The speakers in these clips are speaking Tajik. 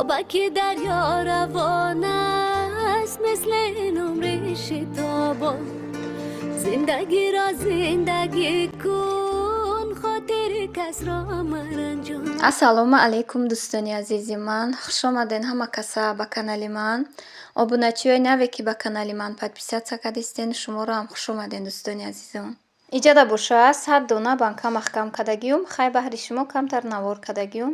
Обаки дарё равон аст, мисли умри шитобон. Зиндагиро зиндагӣ кун, хотири касро маранҷон. Ассалому алайкум, дӯстони азизи ман! Хушомаден ҳама каса ба канали ман. Обуначиҳои наве, ки ба канали ман подписаться кардистен, шуморо ҳам хушомаден, дӯстони азизам. Иҷада боша, 100 дона банка маҳкам кардагиюм. Хай, баҳри шумо камтар навор кардагиюм.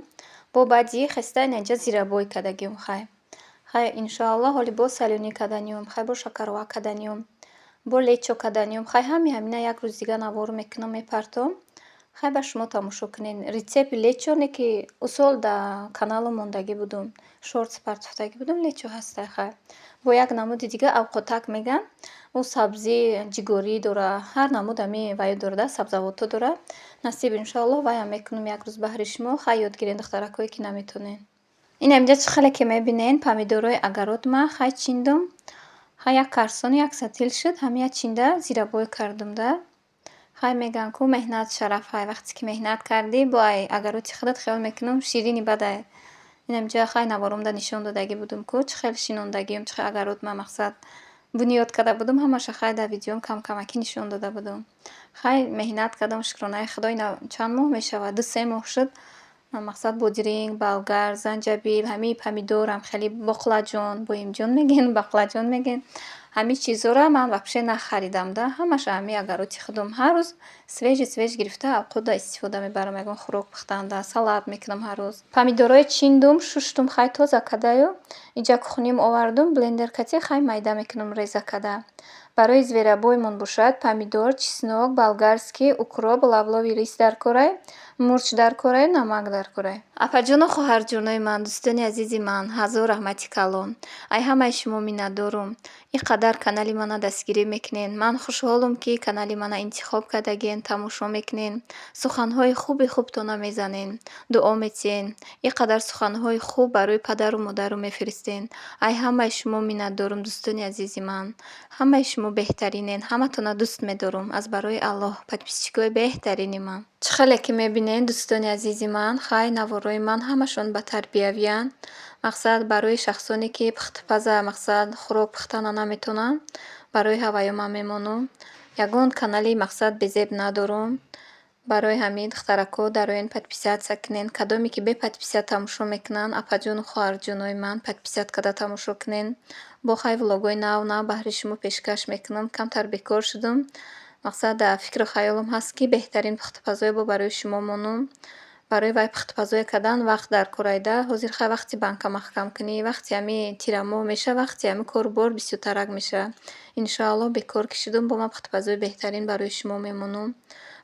Бо баъди хеста инаҷа зирабой кардагиюм. Хай, иншоаллоҳ, ҳоли боз солёный карданиюм, хай, бо шакарова карданиюм, бо лечо карданиюм. Хай, ҳами ҳамина як рӯз дига навор мекунам, мепартом. Хай, ба шумо тамошо кунед. Рецепти лечо не, ки усол да каналу мондагӣ будум, шортс партофтагӣ будум, лечо ҳастай. Хай, бо як намуди дига, авқотак меган, ӯ сабзӣ ҷигорӣ дора, ҳар намуд ами ваё дорада, сабзавотҳо дора. Насиб, иншоаллоҳ, ваям мекунам як рӯз баҳри шумо. Хай, ёд гирен, духтаракое, ки наметонен. Ин ҳаминҷа чӣ хеле ки мебинен, помидорҳои огород ма, хай, чиндум. Хай, як карсону як сатил шуд, ҳамия чинда зирабой кардум да. Хай, мегӯянд ку, меҳнат шараф. Хай, вақте ки меҳнат кардӣ, бо ай огороди худат хиёл мекунам, ширини бадай. Ин ҳаминҷа, хай, наворомда нишон додагӣ будум ку, чӣ хел шинондагиюм, чӣ хел огород ма, мақсад, бунёд карда будум, ҳамаша, хай, дар видеом кам-камакӣ нишон дода будум. Хай, меҳнат кардам, шукронаи Худо, ина чанд моҳ мешавад, 2-3 моҳ шуд. Мақсад, бодиринг, болгар, занҷабил, ҳамин помидорам, хеле боқлаҷон, боимҷон мегӯен, бақлаҷон мегӯен. Ҳамин чизҳоро ман вообще нахаридам да, ҳамаша ҳамин огороди худум. Ҳар рӯз свежий свежий гирифта, авқотда истифода мебарам, ягон хӯрок пухтанда, салат мекунам ҳар рӯз. Помидорҳои чиндум, шуштум, хай, тоза кардаю, иҷа кухним овардум, блендер кати, хай, майда мекунам, реза карда. Барои зверобоймон бошад, помидор, чеснок болгарский, укроп, лавровый лист дар корай, мурч дар кораю, намак дар корай. Апаҷону хоҳарҷонои ман, дӯстони азизи ман, ҳазор раҳмати калон. Ай ҳамаи шумо миннатдорум. Ин қадар канали мана дастгирӣ мекунен. Ман хушҳолум, ки канали мана интихоб кардагиен, тамошо мекунен. Суханҳои хуби хубтона мезанен, дуо метиҳен. Ин қадар суханҳои хуб барои падару модару мефиристен. Ай ҳамаи шумо миннатдорум, дӯстони азизи ман. Ҳамаи шумо беҳтаринен, ҳаматона дӯст медорум аз барои Аллоҳ, подписчикои беҳтарини ман. Чӣ хеле ки мебинен, дӯстони азизи ман, хай, наворҳои ман ҳамашон батарбиявиянд. Мақсад, барои шахсоне, ки пухтупаза, мақсад, хӯрок пухтана наметавонанд, барои ҳаваё ман мемонам. Ягон канали, мақсад, безеб надорум. Барои ҳамин, духтарако, дароен, подписаться кунен. Кадоме ки бе подписать тамошо мекунанд, апаҷону хоҳарҷонои ман, подписать карда тамошо кунен. Бо, хай, влогҳои нав нав баҳри шумо пешкаш мекунам. Камтар бекор шудум. Мақсад, дар фикру хаёлам ҳаст, ки беҳтарин пухтупазое бо барои шумо монум. Барои вай пухтупазое кардан вақт дар корайда. Ҳозир, хай, вақти банка маҳкамкунӣ, вақти ҳамин тирамоҳ мешавад, вақти ҳамин кору бор бисёртарак мешавад. Иншоаллоҳ, бекор ки шудум, бо ман пухтупазои беҳтарин барои шумо мемонам.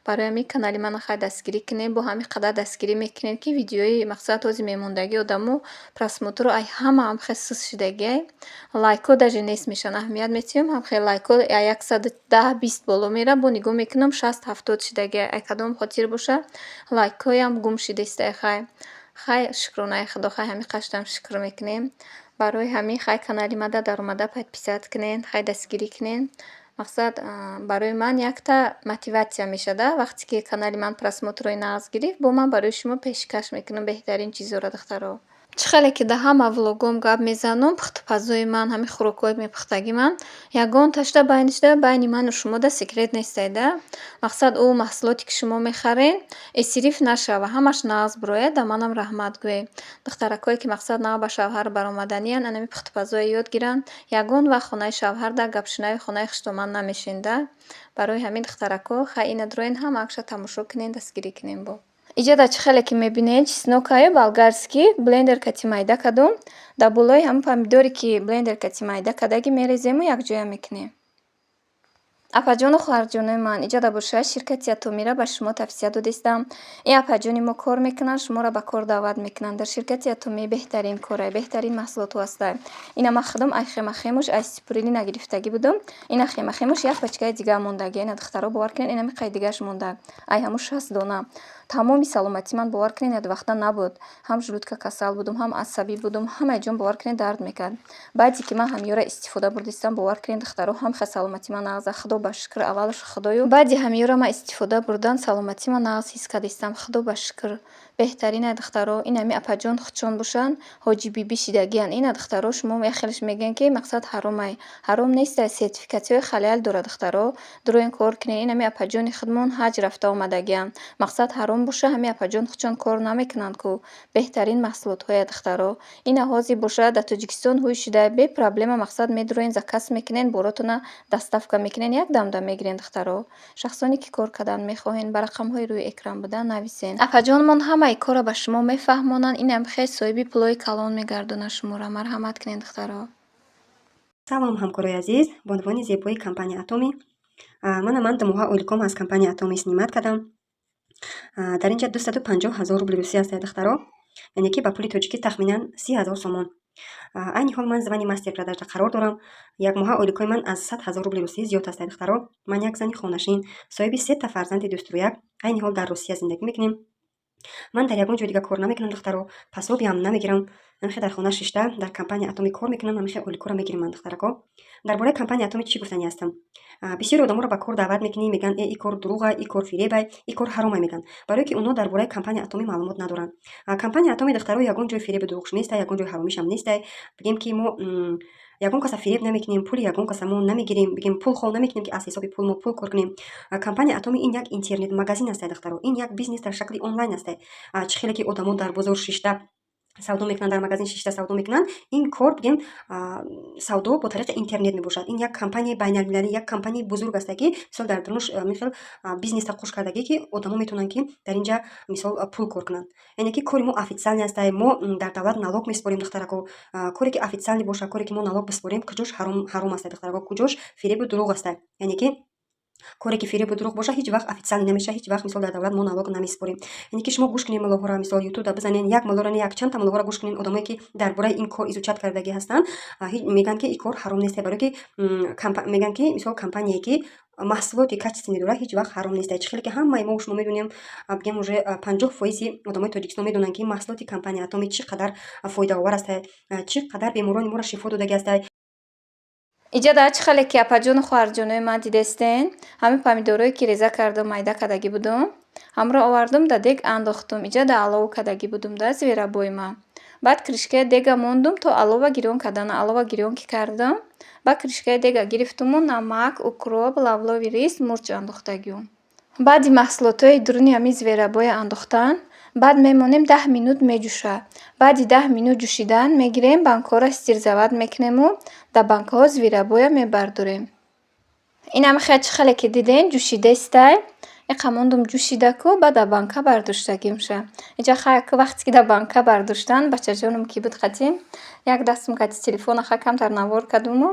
Барои ҳамин канали мана, хай, дастгирӣ кунед. Бо ҳамин қадар дастгирӣ мекунед, ки видеои, мақсад, ҳозир мемондагии одамо, просмотрҳо ай ҳама ҳам хел суст шудагиай. Лайкҳо даже нест мешаванд. Аҳамият метиҳем, ҳам хел лайкҳо 110-20 боло меравад, бо нигоҳ мекунам, 60-70 шудагиай. Ай кадом хотир боша, лайкҳоям гум шудистай, хай. Хай, шукронаи Худо, хай, ҳамин қашдам шукр мекунем. Барои ҳамин, хай, канали мада даромада подписать кунед, хай, дастгирӣ кунед. Мақсад, барои ман якта мотиватсия мешавад, вақте ки канали ман просмотрҳои нағз гирифт, бо ман барои шумо пешкаш мекунам беҳтарин чизҳоро, духтаро. Чӣ хеле ки дар ҳама влогом гап мезанам, пухтупазои ман, ҳамин хӯрокҳои мепухтагии ман, ягонташда байнишда байни ману шумода секрет нестай да. Мақсад, ӯ маҳсулоте, ки шумо мехарен, исриф нашава, ҳамаш нағз бирояд, да манам раҳмат гӯед. Духтаракое, ки, мақсад, нав ба шавҳар баромаданиянд, анами пухтупазое ёд гиранд. Ягон вақт хонаи шавҳарда гапшунави хонаи хуштоман намешен да. Барои ҳамин, духтарако, хай, ина дуроен, ҳамаакша тамошо кунен, дастгирӣ кунен бо. Иҷода чӣ хеле ки мебинед, чеснокаю болгарский блендер кати майда кардум. Дар болои ҳамин помидоре, ки блендер кати майда кардагӣ, мерезему якҷоя мекунем. Апаҷону хоҳарҷонои ман, иҷода боша, ширкати Атомира ба шумо тавсия додистам. Ин апаҷони мо кор мекунанд, шуморо ба кор даъват мекунанд. Дар ширкати Атомӣ беҳтарин корай, беҳтарин маҳсулотҳо ҳастанд. Ина ман худам ай хемахемуш, ай спирулина гирифтагӣ будум. Ина хемахемуш як пачкаи дига мондагӣ. Ина, духтаро, бовар кунед, инами қай дигаш монда. Ай ҳамун 60 дона. Тамоми саломатии ман, бовар кунед, як вақта набуд. Ҳам желудка касал будум, ҳам асабӣ будум, ҳамаи ҷон, бовар кунед, дард мекард. Баъде ки ман ҳамёра истифода бурдистам, бовар кунед, духтаро, ҳам хел саломатии ман нағза. Худо ба шукр, аввалаш Худоё. Баъди ҳамиёра ман истифода бурдан, саломатима нағз ҳис кардистам. Худо ба шукр. Беҳтарина, духтаро. Инами апаҷон худшон бошанд, ҳоҷи бибӣ шидагиянд. Ина, духтаро, шумо як хелаш мегӯянд, ки мақсад ҳаромай. Ҳаром нестай, сертификатсияҳои халал дорад, духтаро. Дуроен, кор кунед. Инами апаҷони худмон ҳаҷ рафта омадагиянд. Мақсад ҳаром боша, ҳами апаҷон худшон кор намекунанд ку. Беҳтарин маҳсулотҳоя, духтаро. Ина ҳозир боша, дар Тоҷикистон ҳуй шуда, бе проблема мақсад медуроен, заказ мекунен, боротона доставка мекунен, як дамда мегирен, духтаро. Шахсоне ки кор кардан мехоҳен, ба рақамҳои рӯи экран буда нависен. Апаҷонмон ҳамаи корро ба шумо мефаҳмонанд. Инам хел соҳиби пулҳои калон мегардонад шуморо. Марҳамат кунед, духтаро. Салом, ҳамкорои азиз, бонувони зебои компания Атоми. Мана, ман 2 моҳа ойликом аз компания Атоми снимать кардам. Дар инҷа 250 000 рубли русӣ аст, духтаро, яъне ки ба пули тоҷикӣ тахминан 30 000 сомон. Айни ҳол ман звание мастер продажда қарор дорам. Якмоҳа ойликҳои ман аз 100 000 рубли русӣ зиёд аст, духтаро. Ман як зани хонашин, соҳиби сета фарзанди дӯстрӯяк, айни ҳол дар Русия зиндагӣ мекунем. Ман дар ягон ҷои дига кор намекунам, духтаро, пособиям намегирам. Ҳамихе дар хона шишта, дар компания Атоми кор мекунам, ҳамихе ойликҳоро мегирем ман, духтарако. Дар бораи компания Атоми чӣ гуфтанӣ ҳастам? Бисёри одаморо ба кор даъват мекунӣ, мегӯянд: «Э, и кор дурӯғай, и кор фиребай, и кор ҳаромай», мегӯянд, барое ки онҳо дар бораи компания Атоми маълумот надоранд. Компания Атоми, духтаро, ягон ҷои фиребу дурӯғш нестай, ягон ҷои ҳаромишам нестай. Бигем, ки мо ягон каса фиреб намекунем, пули ягон каса мо намегирем, бигем, пул хол намекунем, ки аз ҳисоби пул мо пул кор кунем. Компания Атоми ин як интернет магазин астай, духтаро, ин як бизнес дар шакли онлайн астай. Чӣ хеле ки одамо дар бозор шишта савдо мекунанд, дар магазин шишта савдо мекунанд, ин кор, бигем, савдо бо тариқи интернет мебошад. Ин як компанияи байналмилалӣ, як компанияи бузург асте, ки мисол дар дунуш михел бизнеса қуш кардагӣ, ки одамо метавонанд, ки дар инҷа мисол пул кор кунанд. Яъне ки кори мо официальный астае, мо дар давлат налог месупорем, духтарако. Коре ки официальный бошад, коре ки мо налог бисупорем, куҷош ҳаром асте, духтарако, куҷош фиребу дурӯғ асте? Яъне ки коре ки фиребу дурӯғ бошад, ҳеҷ вақт официальный намешавад, ҳеҷ вақт мисол дар давлат мо налог намесупорем. Яъне ки шумо гӯш кунед малоҳоро, мисол ютубда бизанед, як малоро не, якчандта малоҳоро гӯш кунед. Одамое ки дар бораи ин кор изучать кардагӣ ҳастанд, мегӯянд, ки ин кор ҳаром несте, барое ки мегӯянд, ки мисол компания ки маҳсулоти качественный дорад, ҳеҷ вақт ҳаром несте. Чӣ хеле ки ҳамаи мо шумо медонем, бигем, уже 50 фоизи одамои Тоҷикистон медонанд, ки маҳсулоти компания Атоми чӣ қадар фоидаовар асте, чӣ қадар беморони моро шифо додагӣ асте. Иҷа дар чӣ хеле ки апаҷону хоҳарҷонои ман дидестен, ҳамин помидорое ки реза кардам, майда кардагӣ будум, ҳамро овардум, дар дег андохтум. Иҷа дар алов кардагӣ будум да зверобой ма. Баъд крышкаи дега мондум, то алова гирён кардана. Алова гирён ки кардам, баъд крышкаи дега гирифтуму намак, укроп, лавровый лист, мурч андохтагиум. Баъди маҳсулотҳои дуруни ҳамин зверобоя андохтан, баъд мемонем, 10 минут меҷӯшад. Баъди 10 минут ҷӯшидан мегирем, банкаҳоро стерилизовать мекунему дар банкаҳо зверобоя мебардорем. Инам хел, чӣ хеле ки дидем, ҷӯшидестай. Иқа мондум ҷӯшидаку, баъд дар банка бардоштагимша. Иҷа хайр, вақте ки дар банка бардоштан, бачаҷонам ки буд қатим, як дастам кати телефона ха камтар навор кардуму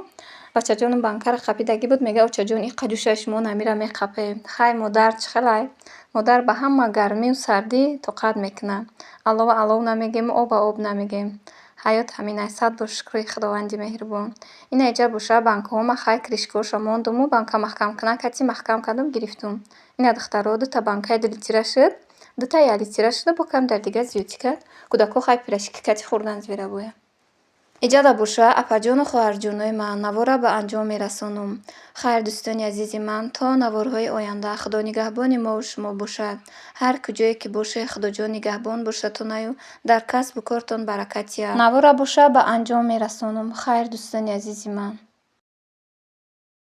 бачаҷонам банкаро қапидагӣ буд, мега: «Очаҷон, иқа ҷӯшай, шумо намира меқапем». Хай, модар чӣ хелай? Модар ба ҳама гармию сардӣ тоқат мекунад. Алова алов намегӯем, оба об намегӯем. Ҳаёт ҳамин аст. Сад бор шукри Худованди меҳрубон. Ина иҷа боша, банкаҳома хай крышкаҳошо мондуму банка маҳкамкунак кати маҳкам кардум, гирифтум. Ина, духтаро, дута банкаи 2 литра шуд, дута 1 литра шуда, бо камтар дига зиёдтӣ кард. Кӯдакҳо хай пирожки кати хӯрдан зверобоя. Иҷада боша, апаҷону хоҳарҷонои ман, навора ба анҷом мерасонум. Хайр, дӯстони азизи ман, то наворҳои оянда Худо нигаҳбони мову шумо бошад. Ҳар куҷое ки бошед, Худоҷон нигаҳбон бошадтонаю дар касбу кортон баракат диҳад. Навора боша, ба анҷом мерасонум. Хайр, дӯстони азизи ман.